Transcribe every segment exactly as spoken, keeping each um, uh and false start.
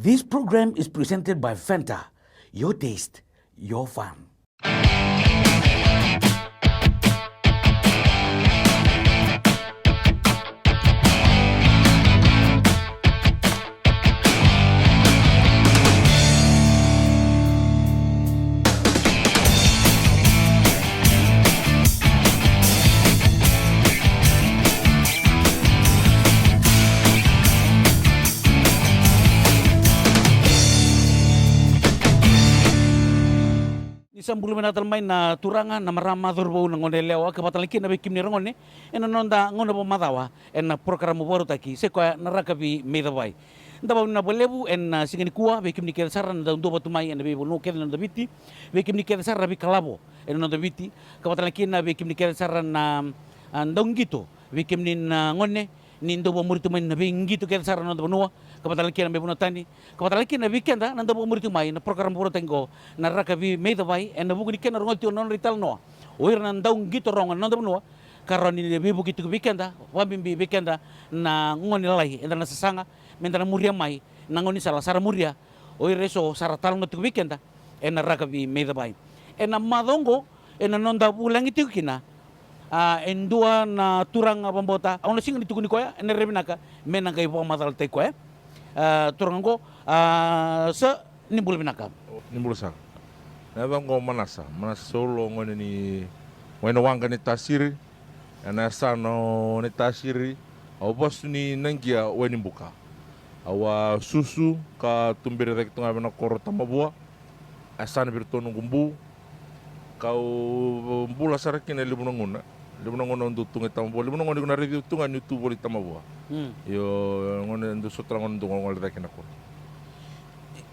This program is presented by Fanta, your taste, your fun. Ni sa bula vinaka tale mai na turaga, na marama, cauravou, na gone yalewa, ka vaka tale kina vei kemuni ra gone, ena noda gauna vakamacawa ena porokaramu vakarautaki, se koya na Rakavi Me iCavai. Da vakavinavinaka vakalevu ena siga nikua vei kemuni kece sara na dau duavata tu mai ena veivanua kece na noda Viti, vei kemuni kece sara na veikalavo ena noda Viti, ka vaka tale kina vei kemuni kece sara na, a, dau qito, vei kemuni na gone, ni dau vakamuri tu mai na veiqito kece sara na noda vanua, ka vaka tale kina mai vanua tani, ka vaka tale kina vei keda na dau vakamuri tu mai na porokaramu vakarautaki oqo, na Rakavi Me iCavai, ena vuku ni kena rogoci tiko na nodra italanoa o ira na dau qito rogo ena noda vanua, ka rawa ni veivuke tiko vei keda, vakabibi vei keda na gone lalai, eda na sasaga meda na muria mai na gaunisala sa ra muria o ira eso sa ra talanoa tiko vei keda ena Rakavi Me iCavai. Ena macawa oqo, ena noda vulagi tiko kina, a, e dua na turaga vakabauta, au na sega ni tukuni koya, ena rairai vinaka me na qai vakamacalataki koya. A, turaga oqo, a, sa ni bula vinaka. Ni bula sara. Na yacaqu o Manasa, Manasa Saulo, gone ni, gone ni Waqa ni Tasiri. Ena yasana o Naitasiri, au vasu ni Naqia, Wainibuka. Au a susu ka tuberi cake tu ga vei na koro Tamavua. A yasana vei iratou noqu bu. Kau bula sara kina e levu na gauna. Levu na gauna au dau tu ga i Tamavua. Levu na gauna iko na raici au tu ga niu tu voli i Tamavua. Mm. Io, gauna dau sota na gauna dau gole cake na koro.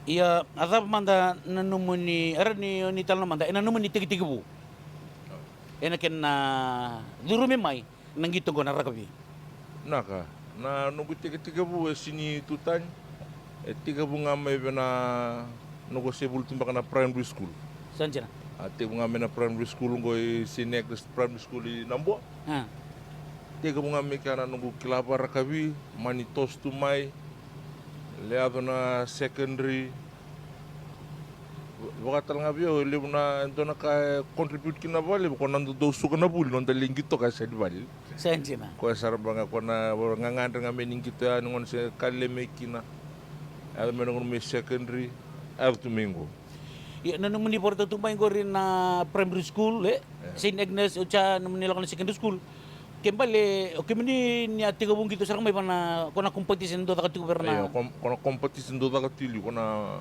Ia, a cava mada na nomuni, era ni, ni talanoa mada, ena nomuni tekitekivu ena kena curumi mai na qito oqo na rakavi? Naka, na noqu tekitekivu e sini tu tani. E tekivu ga mai vei na noqu se vuli tu beka na primary school. Sa dina. A tekivu ga mai na primary school oqo i Saint Agnes Primary School i Nabua. A. Tekivu ga mai kea na noqu kila vakarakavi, mani toso tu mai. Lai yaco na secondary. Vaka tale ga vei au, e levu na, e dua na ka e contribute kina vakalevu, ko na dau suka na vuli, noda lai qito ka e sega ni vale. Sa dina. Koya sara beka ga ko na gagadre ga mai ni qito ya, ni gauna se ka lele mai kina. Yaco mai na gauna mai secondary, yaco tu mai qo. Ia, na nomuni vakarautaki tu mai qori na primary school, e? E. Saint Agnes, oti ya nomuni lako na secondary school. Ke bale, o kemuni ni a tekivu qito sara ga mai vaka na, ko na competition dau caka tiko vei ira na. Io, kom-, ko na competition dau caka tu i liu, ko na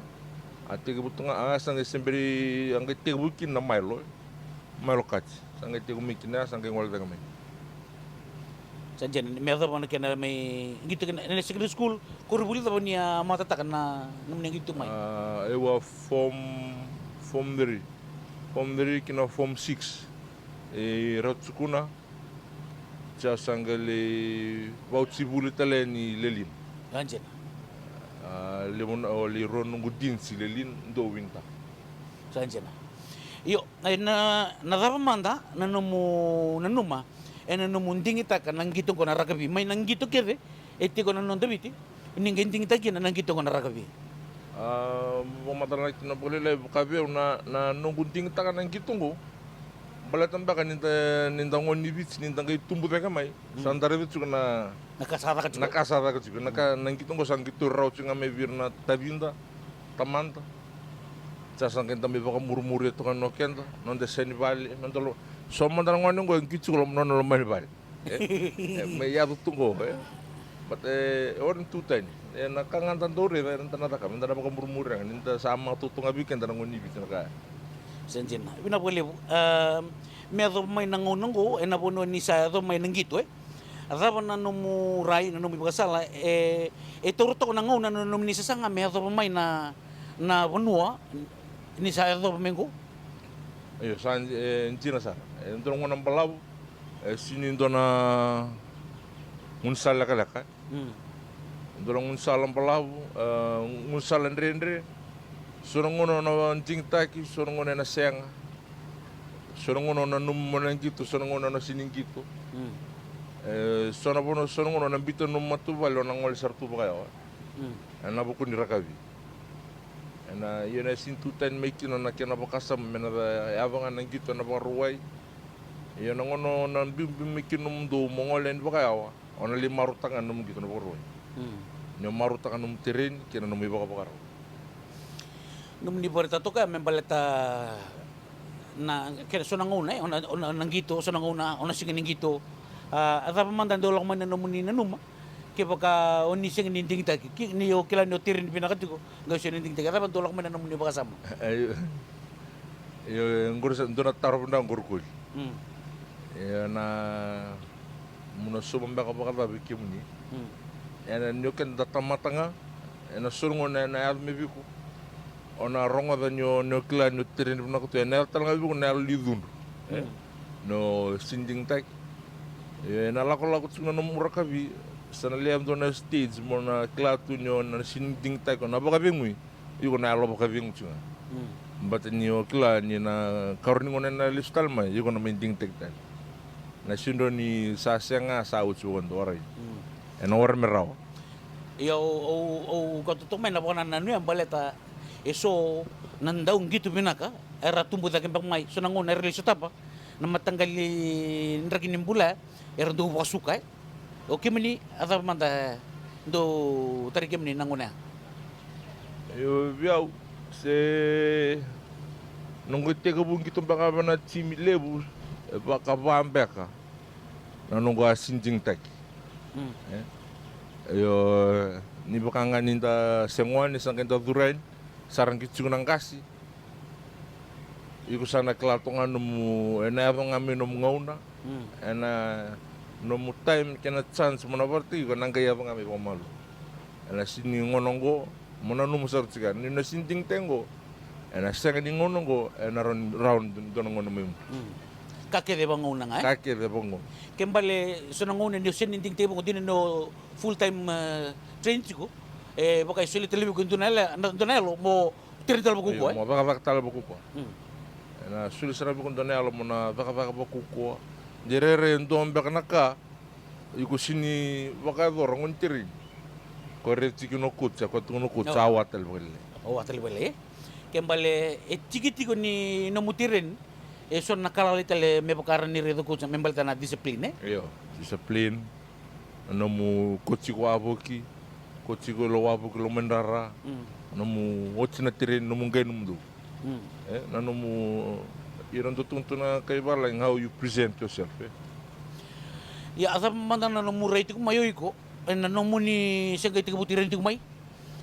a tekivu tu ga, a sa qai se bera, a qai tekivu kina na Milo. Milo Kati. Sa qai tekivu mai kina, sa qai gole cake mai. Sa dina, me yacova na kena mai qito kina, na secondary school, koronivuli cava ni a matataka na, nomuni qito mai? A, au a form, form three. Form three kina form six. E Ratu Sukuna. Sa sa qai lai vauci vuli tale yani Lelean. Sa dina. A, levu na, o lai rua noqu deans i Lelean, dua winter. Sa dina. Io, e na, na cava mada na nomu nanuma, e na nomu digitaka na qito oqo na rakavi, mai na qito kece e tiko na noda Viti, ni qai digitaka kina na qito oqo na rakavi? A, vakamacalataki na vakalailai vaka vei au na, na noqu digitaka na qito oqo. Baleta beka ni da, ni da gone ni Viti, ni da qai tubu cake mai. Mm. Sa da raica tiko na, na ka sa caka tiko. Na ka sa caka tiko. Na ka, na qito oqo sa qito rawa tiko ga mai vei ira na tacida, tamada. Sa sa qai da mai vakamurimuria toka na keda, noda seni vale, noda lo-, so mada na gone oqo e qito tiko lo-, nona loma ni vale. E, e, me yaco tu qo, e. But, e, e ori ni tu tani. E, na ka ga da dau raica, e, da na caka, me da na vakamurimuria ga, ni da sa matau tu ga vei keda na gone ni Viti na ka. Sa dina. Vinaka vakalevu. A, me yacova mai na gauna qo, e na vanua ni sa yacova mai na qito, e. A cava na nomu rai, na nomu ivakasala, e, e taura toka na gauna na nomuni sasaga me yacova mai na, na vanua, ni sa yacova mai qo? Io, sa, e, dina sara. E dua na gauna balavu, e sini dua na gaunisala lekaleka. Mm. Dua na gaunisala balavu, e, gaunisala dredre. So na gauna na digitaki, so na gauna ena sega. So na gauna na nomu na qito, so na gauna na sini qito. Mm. E, so na vanua, so na gauna na biuta nomu matavuvale, o na gole sara tu vakayawa. Mm. E na vuku ni rakavi. Ena, io, na sini tu tani mai kina na kena vakasama me na ca-, yaco ga na qito ena Vakarauwai. Io, na gauna o na biubiu mai kina nomudou mo gole yani vakayawa, o na lai marautaka ga na nomu qito ena Vakarauwai. Mm. Ni o marautaka na nomu tereni kei na nomu ivakavakarau. Nomuni vakaraitaka toka ya me baleta na kena so na gauna, e, o na, o na, na qito, so na gauna o na sega ni qito. A, a cava mada dau lako mai na nomuni nanuma? Kevaka o ni sega ni digitaki, ki-, ni o kila ni o tereni vinaka tiko, qai sega ni digitaki, a cava dau lako mai na nomuni vakasama? Io, io, qori sa dua na taro vinaka qori koli. Mm. Io, na, mo na sauma beka vakacava vei kemuni? Mm. Ena, ni o keda tamata ga, ena so na gauna ena yaco mai vei iko. O na rogoca ni o, ni o kila ni o tereni vinaka tu, ena yaco tale ga vei iko na yalo ni cudru. E? Mm. Ni o sini digitaki. E, na lakolako tiko na nomu rakavi, sa na levu dua na stage mo na kila tu ni o na sini digitaki, o na vakacegui. Iko na yalo vakacegu tiko ga. Mm. Baleta ni o kila ni na karua ni gauna ena lesu tale mai, iko na mai digitaki tale. Na sini rawa ni sa sega, sa oti vakadua, orait. Mm. Ena warai me rawa. Ia, au, au, au kauta toka mai na vakanananu ya baleta e so na dau qito vinaka era tubu cake beka mai, so na gauna era lai sotava na mataqali draki ni bula, era dau vakasuka, e. O kemuni, a cava mada dau tarai kemuni na gauna ya? Io, vei au, se noqu itekivu qito beka vei na timi levu, e vakava beka na noqu a sini digitaki. Mm. E? Io, ni vaka ga ni da se gone, sa qai da curu yani, sa ra qito tiko na qase. Iko sa na kila toka ga nomu, ena yaco ga mai nomu gauna. Mm. Ena nomu time kei na chance mo na vakaraitaki iko, ena qai yaco ga mai vakamalua. Ena sini gauna oqo, mo nanuma sara tiko ya, ni na sini digitaki oqo, ena sega ni gauna oqo, ena rawa ni, rawa ni dua na gauna mai muri. Mm. Ka kece vakagauna ga, e? Ka kece vakagauna. Ke bale so na gauna ni o sega ni digitaki vaqo, dina ni o full time, e, train tiko, e vaka e solia tale vei iko e dua na yalo, na dua na yalo mo tereni tale vakaukauwa, e? Mo cakacaka tale vakaukauwa. Mm. Ena soli sara vei iko dua na yalo mo na cakacaka vakaukauwa. De rairai e dua beka na ka iko sini vakayacora, gone tereni. Ko raici kina o coach, a koya tukuna o coach, a wa tale vakalailai. A wa tale vakalailai, e? Ke bale e tiki tiko ni nomu tereni, e so na ka lalai tale me vaka ra ni raica o coach, me baleta na discipline, e? Io, discipline. Na nomu kotsi iko wavoki, kotsi iko lo wavoki lo mai rara. Mm. Na nomu oti na tereni, nomu qai nomudou. Mm. E, na nomu, ira dau tukuna tu na kai valagi, how you present yourself, e. Ia, a cava mada na nomu rai tiko mai o iko, e, na nomuni se qai tekivu tereni tiko mai?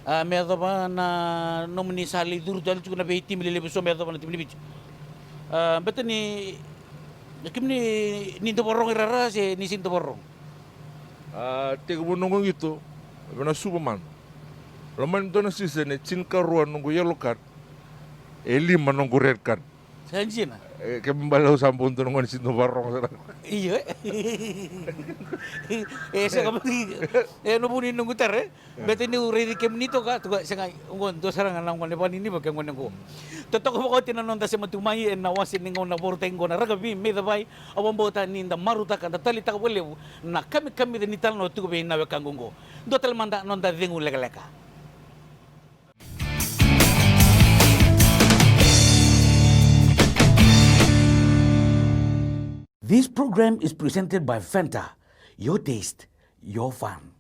A, me yacova na nomuni sa lai curu tale tiko na veitimi lelevu eso me yacova na timi ni Viti. A, beta ni, kemuni ni dau vakarorogo i rara se ni sini dau vakarorogo? A, tekivu noqu qito vei na Suva mada. Loma ni dua na season e tinikarua noqu yellow card, e lima noqu red card. Sa dina. E, ke bale au sa bau dua na gone sini dau vakarorogo sara. Io, e. E, sega mada. E, na vu ni noqu taro, e. Beta niu raici kemuni toka, toka, sega, oqo dua sara ga na gone vakaniniva ke gone oqo. Totoka vakaoti na noda sema tu mai ena wase ni gauna vakarautaki oqo na Rakavi Me i Cavai. Au vakabauta ni da marautaka, da taleitaka vakalevu na kamikamica ni talanoa tiko vei na wekaqu oqo. Dua tale mada noda cegu lekaleka. This program is presented by Fanta, your taste, your fun.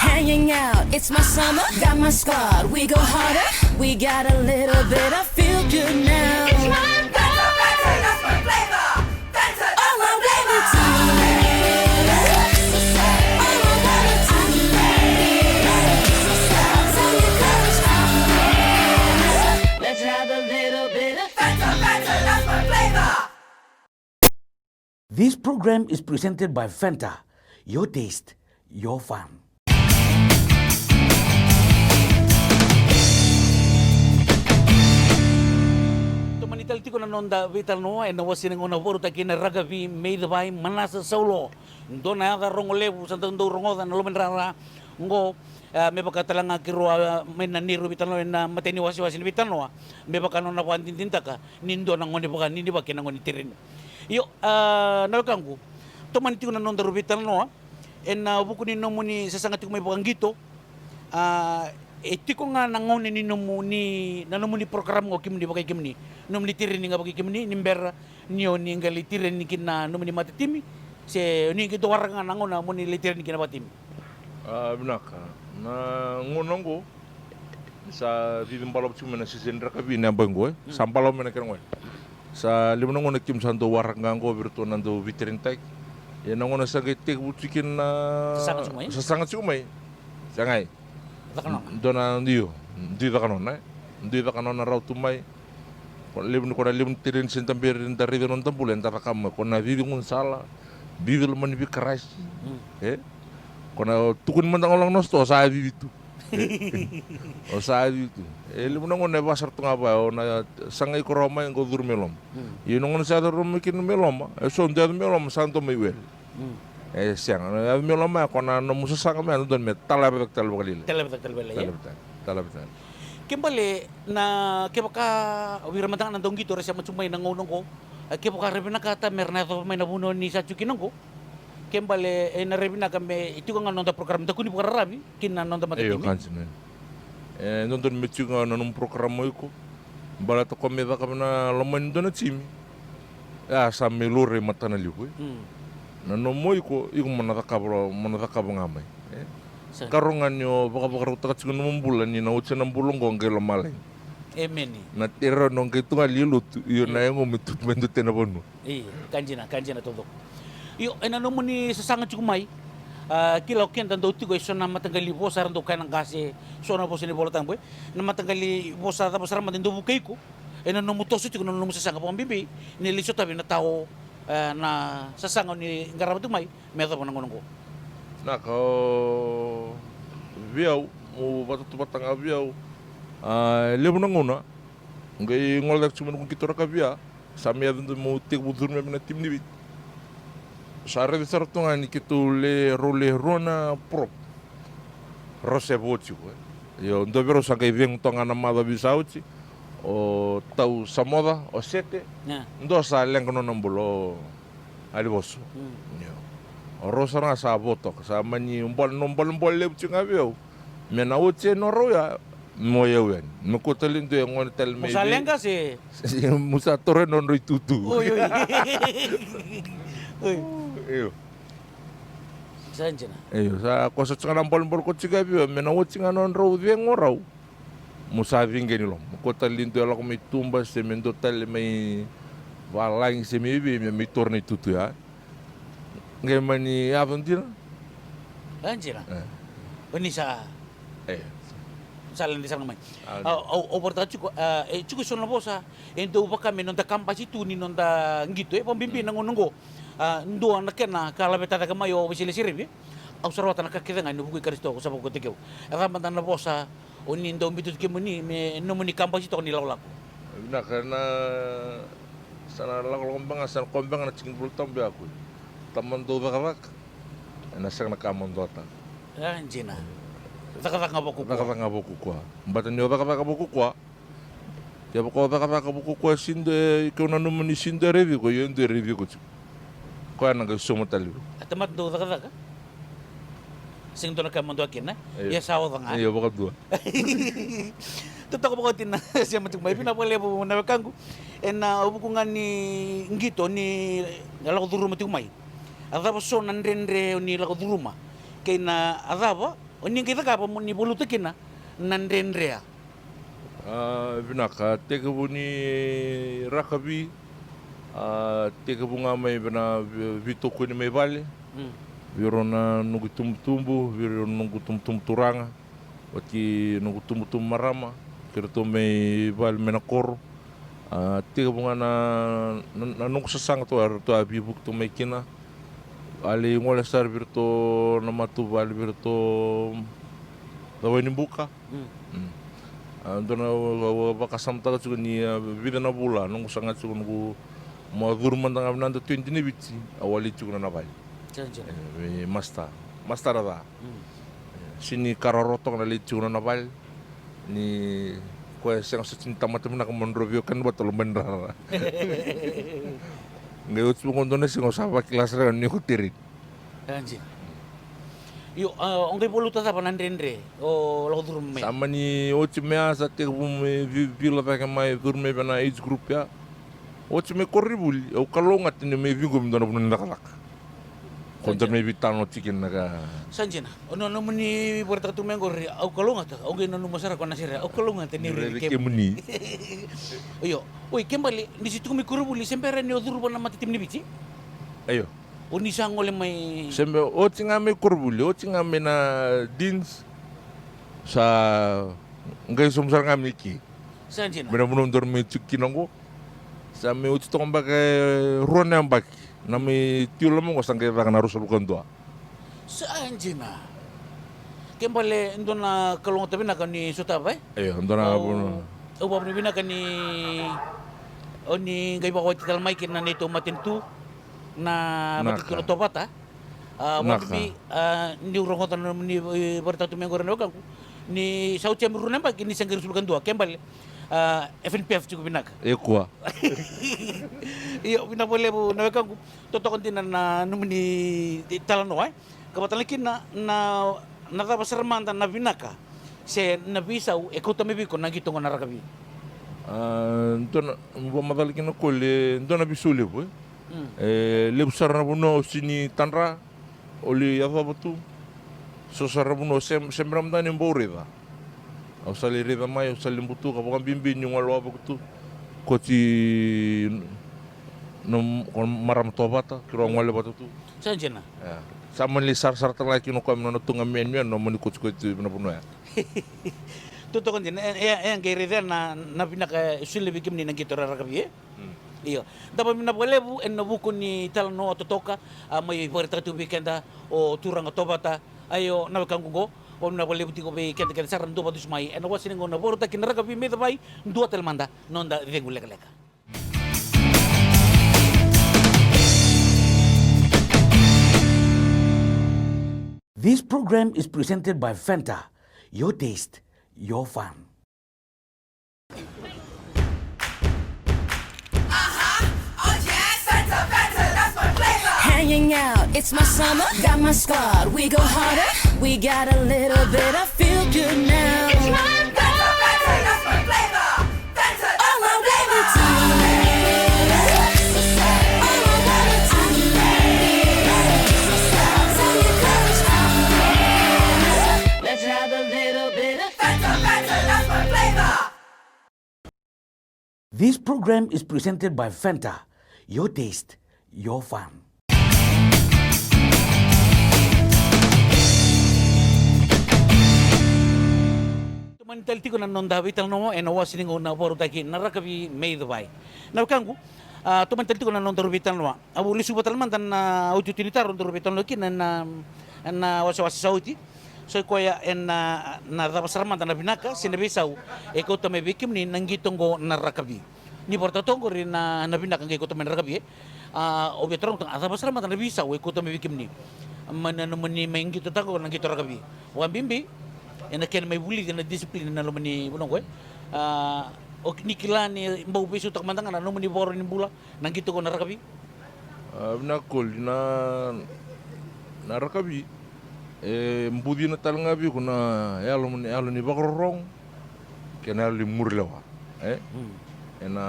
Hanging out, it's my summer. Got my squad, we go harder. We got a little bit of feel good now. It's my flavor. All I wanna do, all I wanna do is exercise. Till you come as far. Let's have a little bit of Fanta, Fanta, that's my flavor. This program is presented by Fanta, your taste, your fun. Tomani tale tiko na noda veitalanoa ena wase ni gauna vakarautaki na Rakavi Me i Cavai, Manasa Saulo. Dua na yaca rogo levu sa dau dau rogoca na lomadrara oqo, e, me vaka tale ga keirau, e, mai na neirau veitalanoa ena imatai ni wasewase ni veitalanoa, me vaka nona vakadinadinataka ni dua na gone vakaninivaki ena gone tereni. Io, e, na wekaqu, tomani tiko na nodaru veitalanoa, Ena vuku ni nomuni sasaga tiko mai vakaqito, a, e tiko ga na gauna ni nomuni, na nomuni program ga o kemuni vakai kemuni, nomuni training ga vakai kemuni, ni bera ni o ni qai lai training kina na nomuni matatimi, se o ni qai dau waraka ga na gauna mo ni lai training kina vakatimi? A, vinaka. Na gauna oqo ni sa cici balavu tiko mai na season rakavi na yabaki oqo, e. Mm. Sa balavu mai na kena gauna. Sa levu na gauna keimami sa dau waraka ga oqo vei iratou na dau veitrenitaki. Ia na gauna sa qai tekivu tiko kina na sasaga tiko mai, e? Sasaga tiko mai. Sa qai dua na, io, dui caka nona, e? Dui caka nona rawa tu mai. Ko na levu ni, ko na levu ni training se da bera ni da raica na noda bula, eda caka mai. Ko na cici gaunisala, cici loma ni veikarasi. Mm. E? Ko na tukuni mada ga o lako na sitoa, o sa cici tu. E? O sa cici tu. E levu na gauna e vaka sara tu ga vaya, o na sagai iko rawa mai qo curu mai loma. Mm. Ia na gauna sa yaco rawa mai kina mai loma, e so dua yaco mai loma, sa dua mai wele. Mm. E sega, na yaco mai loma ya, ko na nomu sasaga mai ya, dodonu me talavi cake tale vakalailai. Talavi cake tale vakalailai, e? Talavi cake, talavi cake. Ke bale na, kevaka o ira mada ga na dauqito era sema tu mai na gauna oqo, e, kevaka era vinakata me ra na yacova mai na vanua ni sa tu kina oqo, ke bale, e, na ra vinaka me tiko ga na noda program, da kua ni vakararavi kina na noda matatimi. Io, ka dina. E dodonu me tiko ga na nomu program o iko. Baleta ko me cakava na loma ni dua na timi, e a sa mai laurai matanalivu, e. Mm. Na nomu o iko, iko mo na cakava, mo na cakava ga mai, e. Sa. Karua ga ni o vakavakarautaka tiko na nomu bula, ni na oti na bula oqo qai lomalagi. Emeni. Na tei rawa ni o qai tu ga li lotu, io, na yagomu e tutu mai dua tani na vanua. Io, ka dina, ka dina taucoko. Io, ena nomuni sasaga tiko mai, a, kila o keda dau tiko e so na mataqali vosa era dau kaya na qase, so na vosa ni Vola Tabu, e. Na mataqali vosa cava sara mada e dau vukei iko ena nomu toso tiko na nomu sasaga, vakabibi ni lai sotavi na tao, e, na sasaga o ni qarava tiko mai me yacova na gauna oqo. Na ka o vei au, meu vakatautauvata ga vei au, a, e levu na gauna qai gole cake tiko mai na noqu qito rakavi ya, sa mai yaco dua meu tekivu curu mai na timi ni Viti. Sa raica sara tu ga ni keitou le, rau le rua na prop, rau se vo tiko, e. Io, dua vei rau sa qai cegu toka ga na macawa sa oti, o Tau Samoca, o Sete. Io. Dua sa leqa nona bula, o Alivoso. Mm. Io. O rau sara ga sa vo toka, sa mani bole, no bolebole levu tiko ga vei au. Me na oti e nodrau ya, mo yau yani. Me kua tale dua e gone tale mai vei. Mo sa leqa se? Mo sa toro e nodrau itutu. Oi, oi. Oi. Io. Sa dina. Io, sa koso tiko ga na bolebole ko tiko vei au, me na oti ga nodrau cegu o rau, mo sa ciqeni loma. Me kua tale dua e lako mai tuba, se me dua tale mai valagi, se me vei, me, me toro na itutu ya. Qai mani yaco dina. E dina. E. O ni sa. E. Sa lade sara ga mai. A, au, au vakaraitaka tiko, a, e tiko e so na vosa e dau vaka me noda kabasi tu ni noda qito, e, vakabibi na gauna oqo. A, dua na kena ka laveta cake mai o Waisale Serevi, e. Au sa rawata na ka kece ga ena vuku i Karisito ko sa vakaukauataki au. E cava mada na vosa o ni dau biuta tu kemuni me nomuni kabasi toka ni lakolako? Vinaka, na, sa na lakolako beka ga, sa na koya beka ga na tiki ni Vola Tabu ya, ko tamata dau cakacaka, ena sega na ka mo duataka. E dina. Cakacaka ga vakaukaua. Cakacaka ga vakaukaua. Baleta ni o cakacaka vakaukaua, kevaka o cakacaka vakaukaua, sega ni dua, e, keu nanuma ni sega ni dua e raici iko, io, e dua e raici iko tiko. Koya na qai sauma tale. A tamata dau cakacaka, sega ni dua na ka mo dua kina. Io. Ia sa oca ga. Io, vakadua. Totoka vakaoti na sema tiko mai. Vinaka vakalevu na wekaqu. Ena vuku ga ni qito ni lako curuma tiko mai, a cava so na dredre o ni lako curuma, kei na a cava o ni qai cakava mo ni valuta kina na dredre ya? A, vinaka, tekivu ni rakavi, a, tekivu ga mai vei na vei, veitokoni mai vale. Mm. Vei rau na noqu itubutubu, vei rau na noqu itubutubu turaga, oti noqu itubutubu marama, kei ratou mai vale mai na koro. A, tekivu ga na, na, na noqu sasaga tu, eratou a veivuke tu mai kina. A lai gole sara vei iratou na matavuvale, vei iratou na Wainibuka. Mm. Mm. A, dua na, au, au, au vakasamataka tiko ni, a, vica na vula noqu saga tiko noqu mo curu mada ga vinaka, twenty na Viti, au a lai tiko na nona vale. Sega, sega. E, vei masta. Masta ra ca. Mm. E, sega ni ka rawarawa toka na lai tiko na nona vale. Ni koya e sega soti ni tamata vinaka mo dro vei au, kena vata lomani rara. Qai oti vaqo dua na siga au sa vakila sara ga ni ko tereni. Anji. Io, a, o qai valuta cava na dredre o lako curu mai? Sa mani oti mai ya, sa tekivu me vi-, vila cake mai, curu mai vei na age group ya. Oti mai koronivuli, au kalougata ni mai ciqomi dua na vanua ni cakacaka. Ko dua mai veitalanoa tiko kina na ka. Sa dina. O na nomuni vakaraitaka tu mai qori, au kalougata, au qai nanuma sara ko na sere, au kalougata ni raici kemuni. Io. Oi, ke bale ni se tiko mai koronivuli, se bera ni o curu vua na matatimi ni Viti? Io. O ni sa gole mai? Se bera, oti ga mai koronivuli, oti ga mai na Deans, sa qai sobu sara ga mai ki. Sa dina. Mai na vanua daru mai tiko kina qo. Sa mai oti toka beka e rua na yabaki na mai tiko loma qo, sa qai caka na ruasagavulu ka dua. Sa dina. Ke bale dua na kalougata vinaka ni sotava, e? Io, dua na, au, au vakavinavinaka ni o ni qai vakawati tale mai kina na neitou matanitu, na matanitu na Tovata. A, vakabibi, a, niu rogoca na nomuni, e, vakaraitaka tu mai qori na wekaqu, ni sa oti mai rua na yabaki ni se qai ruasagavulu ka dua, ke bale, a, F N P F tiko vinaka. E kua. Io, vinaka vakalevu na wekaqu, totoka dina na nomuni talanoa, e. Ka vata kina na, na cava sara mada na vinaka se na veisau e kauta mai vei iko na qito qo na rakavi? A, dua na, vakamacala kina ko le, dua na veisau levu, e. Mm. E levu sara na vanua au sega ni tadra, au lai yacova tu. So sara na vanua se, se bera mada ni bau raica. Au sa lai raica mai, au sa lai butuka, vakabibi niu gole wavoki tu. Ko ti na, ko marama Tovata, keirau gole vata tu. Sa dina. Ia. Sa mani lai sarasara tale ga kina o koya mai na nona tuga me yanuyanu, mani kotikoti tu na vanua ya. Totoka dina, e, e, e qai raica na, na vinaka e solia vei kemuni na qito ra-, rakavi, e? Mm. Io. Da vakavinavinaka vakalevu ena vuku ni talanoa totoka, a, mai vakaraitaka tu vei keda o turaga Tovata. Io, na wekaqu qo, vakavinavinaka vakalevu tiko vei keda kece sara na dau vakadusi mai ena wasa ni gauna vakarautaki na rakavi mai Cavai. Dua tale mada noda cegu lekaleka. This program is presented by Fanta, your taste, your fun. Uh-huh. Oh yeah, Fanta, Fanta, that's my flavor. Hanging out, it's my summer. Got my squad, we go harder. We got a little bit of feel good now. It's my Fanta, Fanta, that's my flavor. Fanta, that's my flavor. All I wanna do is exercise. Let's have a little bit of Fanta, Fanta, that's my flavor. This program is presented by Fanta, your taste, your fun. Tomani tale tiko na noda veitalanoa ena wasa ni gauna vakarautaki na rakavi mai Cavai. Na wekaqu, a, tomani tale tiko na nodaru veitalanoa. Au lesuva tale mada na iotioti ni taro daru veitalanoa kina ena, ena wasewase sa oti. So i koya ena, na cava sara mada na vinaka se na veisau e kauta mai vei kemuni na qito qo na rakavi. Ni vakaraitaka toka qori na, na vinaka qai kauta mai na rakavi, e. A, au via taroga toka, a cava sara mada na veisau e kauta mai vei kemuni mai na nomuni mai qito taka qo na qito rakavi? Vakabibi ena kena mai vulici na discipline ena loma ni vanua qo, e. A, o ni kila ni bau veisautaka mada ga na nomuni vakarau ni bula na qito qo na rakavi? A, vinaka Koli, na, na rakavi e bucina tale ga vei iko na yalo, yalo ni vakarorogo kei na yalo ni muri lewa, e? Mm. Ena,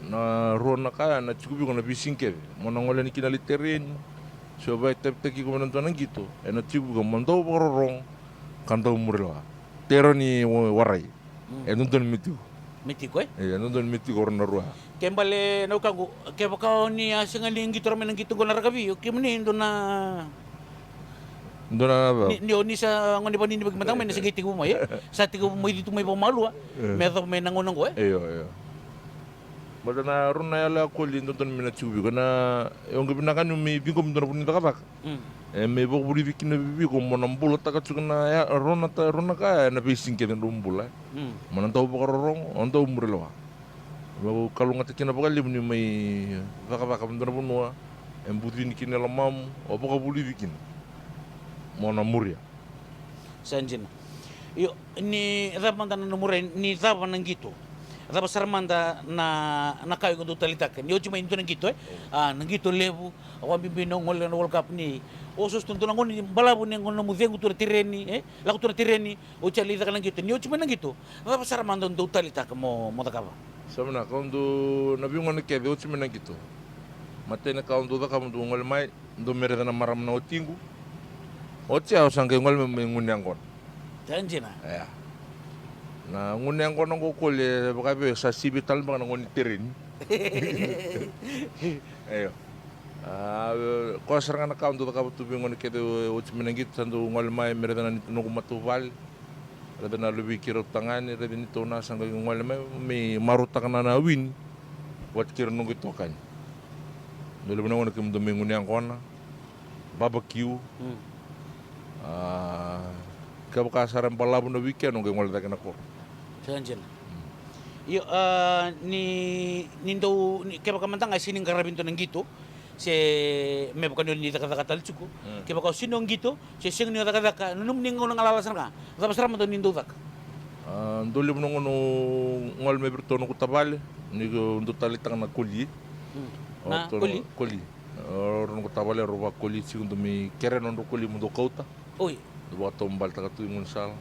na rua na ka ya na tiko vei iko na veisiga kece. Mo na gole yani kina lai tereni, se o vakaitavitaki iko mai na dua na qito, ena tiko vei iko mo dau vakarorogo ka dau muri lewa. Tereni wa-, warai. Mm. E dodonu me tiko. Me tiko, e? E, e dodonu me tiko o rau na rua. Ke bale na wekaqu, kevaka o ni a sega ni qito rawa mai na qito qo na rakavi, o kemuni dua na, dua na cava? Ni, ni o ni sa gone vakaninivaki mada ga mai, na se qai tekivu mai, e? Sa tekivu mai tu mai vakamalua, e, me yacova mai na gauna qo, e? Io, io. Baleta na rua na yalo ya Koli e dodonu me na tiko vei iko. Na, e, o qai vinaka ni o mai ciqomi dua na vanua ni cakacaka. Mm. E mai vakavulici kina vei iko mo na bulataka tiko na ya, rua na ta-, rua na ka ya ena veisiga kece ni nomu bula. Mm. Mo na dau vakarorogo, o dau muri lewa. Au kalougata kina vakalevu ni mai cakacaka mai dua na vanua e bucini kina e lomamu, o vakavulici kina mo na muria. Sa dina. Io, ni cava mada na nomu rai ni cava na qito? Cava sara mada na, na ka iko dau taleitaka ni oti mai dua na qito, e? A, na qito levu, a, vakabibi na gole na World Cup ni. O sa tu dua na gauna ni balavu ni gauna nomu cegu tu na tereni, e? Lako tu na tereni, oti a lai caka na qito. Ni oti mai na qito, cava sara mada dau taleitaka mo, mo cakava? Sa vinaka, au dau, na veigauna kece oti mai na qito. Matai na ka au dau cakava, au dau gole mai, dau mai raica na marama na watiqu. Oti au sa qai gole mai, mai gunu yaqona. Sa dina. Ia. Na gunu yaqona qo o Koli e vaka vei au sa sivi tale beka na gauna ni tereni. Io. A, koya sara ga na ka au dau cakava tu veigauna kece oti mai na qito, sa dau gole mai me raica na noqu matavuvale. Raica na luvei keirau tagane, raica ni tou na sa qai gole mai, me marautaka na, na wini vata kei ira noqu itokani. Dau levu na gauna keimami dau mai gunu yaqona, babakiu. Mm. A, kevaka sara e balavu na weekend, au qai gole cake na koro. Sa dina. Mm. Io, a, ni, ni dau, ni, kevaka mada ga e sega ni qaravi dua na qito, se me vaka ni o ni cakacaka tale tiko. Mm. Kevaka o sega ni o qito, se sega ni o cakacaka, na nomuni gauna galala sara ga, cava sara mada o ni dau caka? A, dau levu na gauna au gole mai vei iratou noqu tavale, ni au dau taleitaka na koli. Mm. Na koli? Koli. O rau noqu tavale, rau vakoli tiko, dau mai kerea na nodrau koli mo dau kauta. Oi. Dau vakataubale taka tu i gaunisala.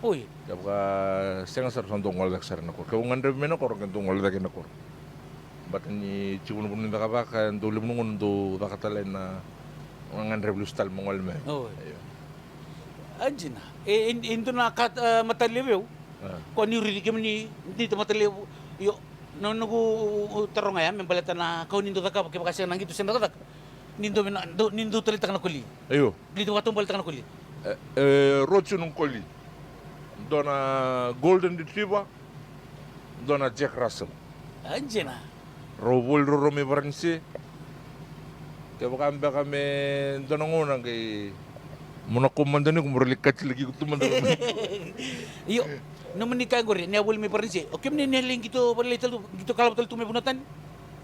Oi. Kevaka sega sara, sa dau gole cake sara na koro. Kevaka gadrevi mai na koro, qai dau gole cake na koro. Baleta ni tiko vanavuna ni cakacaka, dau levu na gauna dau caka tale na, na gadrevi lesu tale mo gole mai. Oi. Io. A dina. E, e, e dua na ka, e, matalevu. A. Ko ni raici kemuni, ni tamata levu. Io, na noqu taroga ya me baleta na ka o ni dau cakava, kevaka sega na qito, sega na cakacaka. Ni dau vina, dau, ni dau taleitaka na koli. Io. Ni dau vakataubale taka na koli. E, e, rua tiko na koli. Dua na Golden Retriever, dua na Jack Russell. A dina. Rau voli rau mai Varanise. Kevaka beka me dua na gauna qai mo na kau mada ni ko mo rau lai katilaki iko tu mada. Io. Nomuni kaya qori, ni a voli mai Varanise. O kemuni ni a lai qito vakalailai tale tu, qito kalavo tale tu mai vanua tani?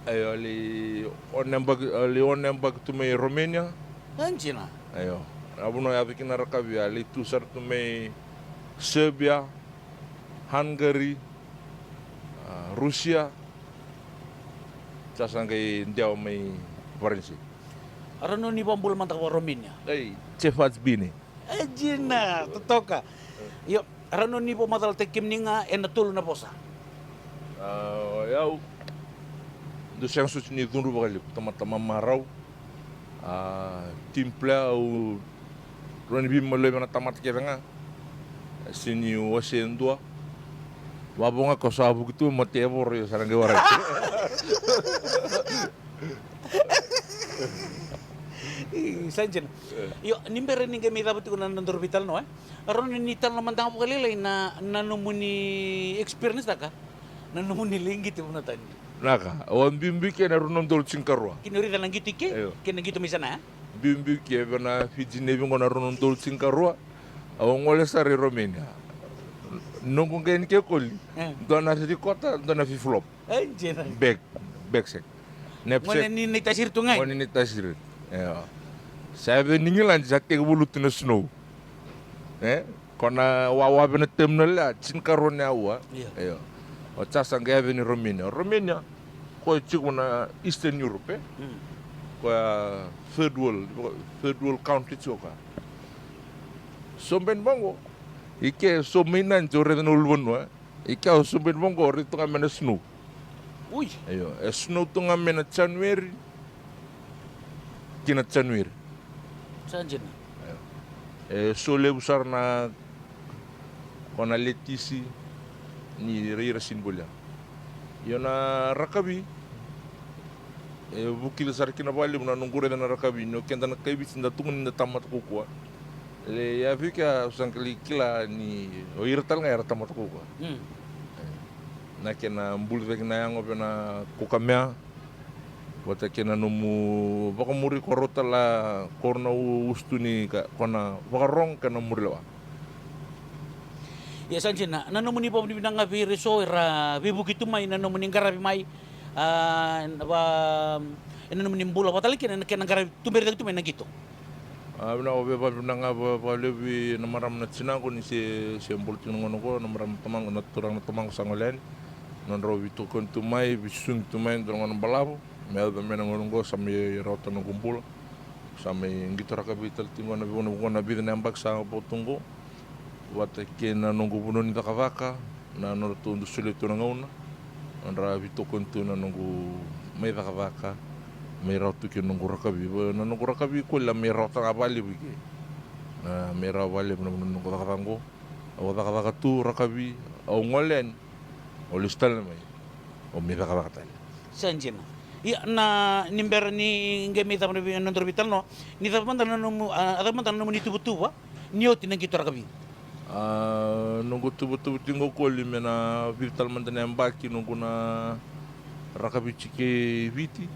Io, a lai one yabaki, a lai one yabaki tu mai Romania. A dina. Io. A vanua yaco kina rakavi, a lai tu sara tu mai Serbia, Hungary, a, Rusia. Sa sa qai dewa mai Varanise. A rau ni vakabula mada vaka Romania? Ei, ce faci bine. A dina, totoka. Io, a rau ni vakamacalataki kemuni ga ena tolu na vosa? A, o yau, dau sega soti ni cudru vakalevu, tamata mamarau. A, team player, au rawa ni veimaliwai vei na tamata kece ga. Sega ni wasea e dua. Vavo ga ko sa vuki tu, mo tevoro, io sa na qai warai. Io, sa dina. Io, ni bera ni qai mai cava tiko na nodaru veitalanoa, e? Rawa ni talanoa mada ga vakalailai na, na nomuni experience taka, na nomuni lai qito i vanua tani. Naka, au a biubiu ke na rua na udolu tinikarua. Kina raica na qito i ke, io, kei na qito mai sana, e? Biubiu ke vei na Fiji Navy qo na rua na udolu tinikarua. Au gole sara i Romania. Noqu qai ni ke koli. E. Dua na three quarter, dua na flip flop. Ai, dina. Back, back sack. Knapsack. Gone ni Naitasiri tu ga. Gone ni Naitasiri. Io. Sa yaco ni Igiladi sa tekivu lutu na snow. E? Ko na wawa vei na terminal ya, tinikarua na aua. Io. Io. Oti sa sa qai yaco ni Romania. Romania, ko e tiko na Eastern Europe, e? Mm. Ko ya third world, third world country tiko ka. So beni vaqo. I ke so mai Nadi au raica na ulunivanua, e? I ke au sobu ena vanua qo, raica tu ga mai na snow. Ui. Io, e snow tu ga mai na January ki na January. Sa dina. Io. E so levu sara na, ko na letisi ni ira, ira sini volia. Io na rakavi. E vukica sara kina vakalevu na noqu raica na rakavi ni o keda na kaiviti da tukuni da tamata kaukaua. Ia vei kea au sa qai lai kila ni o ira tale ga era tamata kaukaua. Mm. Na kena buli cake na yago vei na kaukamea. Vata kei na nomu vakamuri ko rau tale ko rau na u-, usutu ni ka, ko na vakarogo kei na muri lewa. Ia sa dina, na nomuni vakavinavinaka vei ira eso era veivuke tu mai na nomuni qaravi mai. A, va, ena nomuni bula vata tale kina na kena qaravi tuberi cake tu mai na qito. A, vinaka, au via vakavinavinaka vakalevu vei na marama na tinaqu ni se, se bula tiko na gauna qo, na marama tamaqu, na turaga na tamaqu sa gole yani. Nodrau veitokoni tu mai, veisusugi tu mai, dua na gauna balavu me yaco mai na gauna oqo, sa mai rawata noqu bula. Sa mai qito rakavi tale tiko na vei, na vica na yabaki sa vo tu oqo. Vata kei na noqu vanua ni cakacaka, na nodratou dau solia tu na gauna, nodra veitokoni tu na noqu mai cakacaka, mai rawa tu kei na noqu rakavi. Na noqu rakavi koli a mai rawata ga vakalevu i ke. Na mai rawa vakalevu na vanua ni noqu cakacaka oqo. Au cakacaka tu rakavi, au gole yani, au lesu tale mai, au mai cakacaka tale. Sa dina. Ia, na ni bera ni qai mai cava na vei, na nodaru veitalanoa, ni cava mada na nomu, a, a cava mada na nomuni tuvatuva ni oti na qito rakavi? A, noqu tuvatuva tiko qo koli me na vica tale mada na yabaki noqu na rakavi tiko i Viti.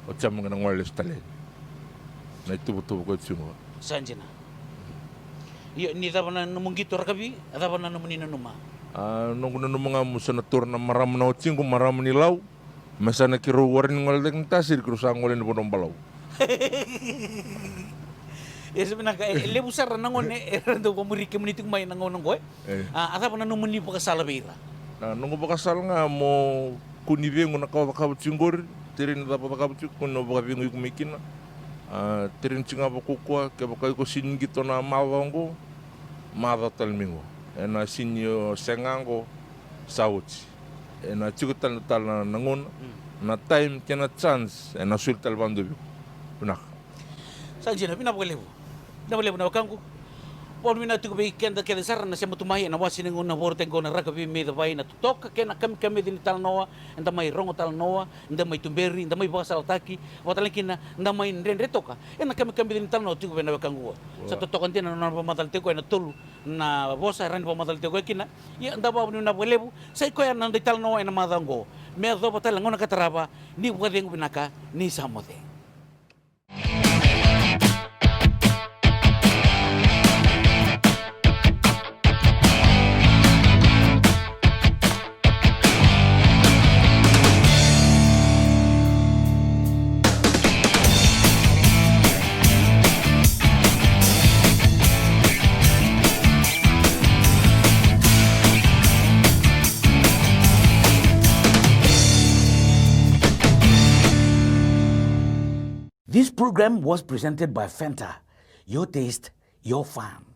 Oti sa mai qai na gole lesu tale yani. Na ituvatuva ko tiko qo. Sa dina. Io, ni cava na nomu qito rakavi, a cava na nomuni nanuma? A, noqu nanuma ga meu sa na taura na marama na watiqu, marama ni Lau, me sa na keirau warai ni gole cake na tasiri, keirau sa gole yani Vanua Balavu. E sa vinaka, e, e levu sara na gone era dau vakamuri kemuni tiko mai na gauna oqo, e? E. A, a cava na nomuni vakasala vei ira? Na noqu vakasala ga mo kua ni cegu na ka au cakava tiko qori, tereni cava au cakava tiko, kua ni o vakacegu iko mai kina. A, tereni tiko ga vakaukauwa, kevaka iko sega ni qito na macawa oqo, macawa tale mai qo. Ena sega ni o sega qo, sa oti. Ena tiko tale na tale na, na gauna, mm, na time kei na chance, ena soli tale vakadua vei iko. Vinaka. Sa dina, vinaka vakalevu. Vinaka vakalevu na wekaqu. Vakavinavinaka tiko vei keda kece sara na sema tu mai ena wase ni gauna vakarautaki qo na Rakavi Me Cavai, na totoka kei na kamikamica ni talanoa, eda mai rogo talanoa, eda mai tuberi, eda mai vakasalataki, vaka tale kina, eda mai dredre toka ena kamikamica ni talanoa tiko vei na wekaqu oqo. Sa totoka dina na nona vakamacala tiko ena tolu na vosa, e rawa ni vakamacala tiko kina. Ia, da vakavinavinaka vakalevu, sa i koya na noda italanoa ena macawa oqo. Me yacova tale na gauna ka tarava, ni vakacegu vinaka, ni sa moce. This program was presented by Fanta, your taste, your fun.